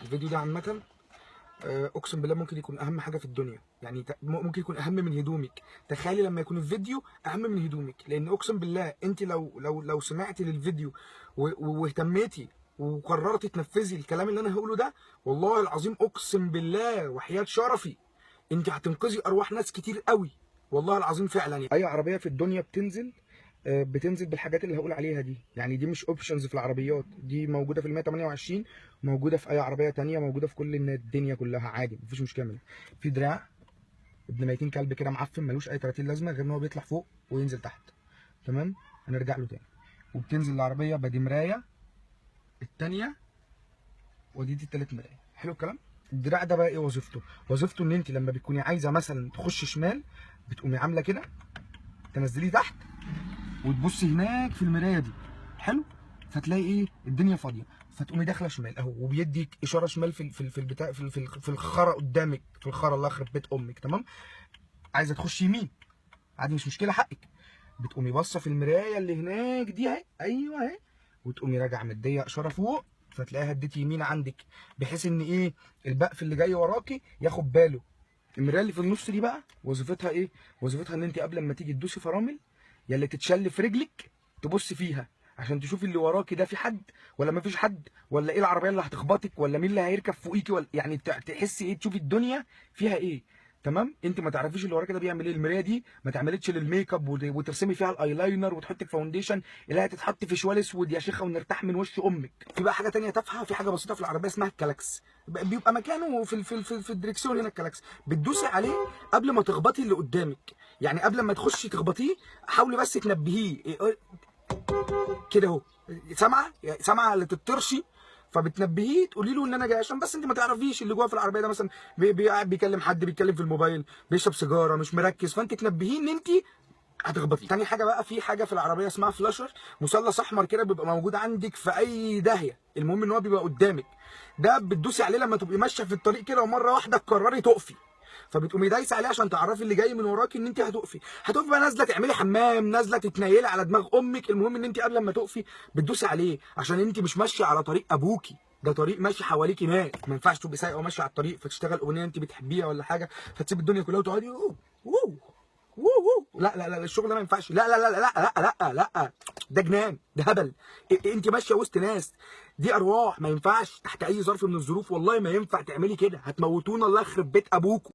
الفيديو ده عامة اقسم بالله ممكن يكون اهم حاجة في الدنيا، يعني ممكن يكون اهم من هدومك. تخيلي لما يكون الفيديو اهم من هدومك، لان اقسم بالله انت لو سمعتي للفيديو واهتميتي وقررتي تنفذي الكلام اللي انا هقوله ده، والله العظيم اقسم بالله وحياة شرفي انت هتنقذي ارواح ناس كتير قوي، والله العظيم فعلا. يعني اي عربية في الدنيا بتنزل بتنزل بالحاجات اللي هقول عليها دي، يعني دي مش options في العربيات، دي موجودة في ال 128، موجودة في اي عربية تانية، موجودة في كل الدنيا كلها عادي، مفيش مشكلة منها. في دراع ابن 200 كلب كده معفن ملوش اي 30 لازمه غير ان هو بيطلع فوق وينزل تحت، تمام؟ هنرجع له تاني. وبتنزل العربية بدي مراية التانية ودي دي التالت مراية. حلو الكلام. الدراع ده بقى ايه وظيفته؟ وظيفته ان انت لما بتكوني عايزه مثلا تخش شمال بتقومي عامله كده، تنزليه تحت وتبصي هناك في المراية دي، حلو؟ فتلاقي ايه؟ الدنيا فاضية، فتقومي داخله شمال اهو، وبيديك اشارة شمال في في في البتاع في في, في الخرا قدامك، في الخرا الله يخرب بيت امك، تمام؟ عايزه تخشي يمين عادي مش مشكلة حقك، بتقومي باصة في المراية اللي هناك دي اهي، ايوه اهي، وتقومي راجعه مديه اشارة فوق، فتلاقيها اديتي يمين عندك، بحيث ان ايه؟ البقف اللي جاي وراكي ياخد باله. المراية اللي في النص دي بقى وظيفتها ايه؟ وظيفتها ان انت قبل ما تيجي تدوسي فرامل يا اللي تتشل في رجلك تبص فيها عشان تشوفي اللي وراكي ده في حد ولا مفيش حد، ولا ايه العربية اللي هتخبطك، ولا مين اللي هيركب فوقيكي، ولا يعني تحسي ايه، تشوفي الدنيا فيها ايه، تمام؟ انت ما تعرفيش اللي وراكي ده بيعمل ايه. المراية دي ما تعملتش للميك اب وترسمي فيها الايلاينر وتحطي foundation اللي هتتحط في شوال اسود يا شيخه ونرتاح من وش امك. في بقى حاجة ثانية تافهة، في حاجة بسيطة في العربية اسمها الكلاكس، بيبقى مكانه في في في, في الدريكسيون هنا. الكلاكس بتدوسي عليه قبل ما تخبطي اللي قدامك، يعني قبل ما تخشي تخبطيه حاولي بس تنبهيه كده اهو، سامعه سامعه اللي تطرشي، فبتنبهيه تقولي له ان انا جاي، عشان بس انت ما تعرفيش اللي جوه في العربية ده مثلا بيكلم حد، بيتكلم في الموبايل، بيشرب سيجارة، مش مركز، فانت تنبهيه ان انت هتخبطيه. تاني حاجة بقى، في حاجة في العربية اسمها flasher، مثلث احمر كده بيبقى موجود عندك في اي داهية، المهم ان هو بيبقى قدامك، ده بتدوسي عليه لما تبقي ماشية في الطريق كده ومرة واحدة تقرري تقفي، فبتقومي دايسه عليه عشان تعرفي اللي جاي من وراكي ان انت هتقفي. هتقفي بقى نازله تعملي حمام، نازله تتنيلي على دماغ امك، المهم ان انت قبل ما تقفي بتدوسي عليه عشان انت مش ماشية على طريق ابوكي، ده طريق ماشي حواليكي ناس، ما ينفعش تبقي سايقه وماشية على الطريق فتشتغل اغنية انت بتحبيها ولا حاجة فتسيب الدنيا كلها وتقعدي اوه اوه اوه، لا لا لا الشغل ده ما ينفعش، لا لا لا لا لا لا لا، ده جنان، ده هبل، انت ماشية وسط ناس، دي ارواح، ما ينفعش تحت اي ظرف من الظروف، والله ما ينفع تعملي كده، هتموتونا الله يخرب بيت ابوكم.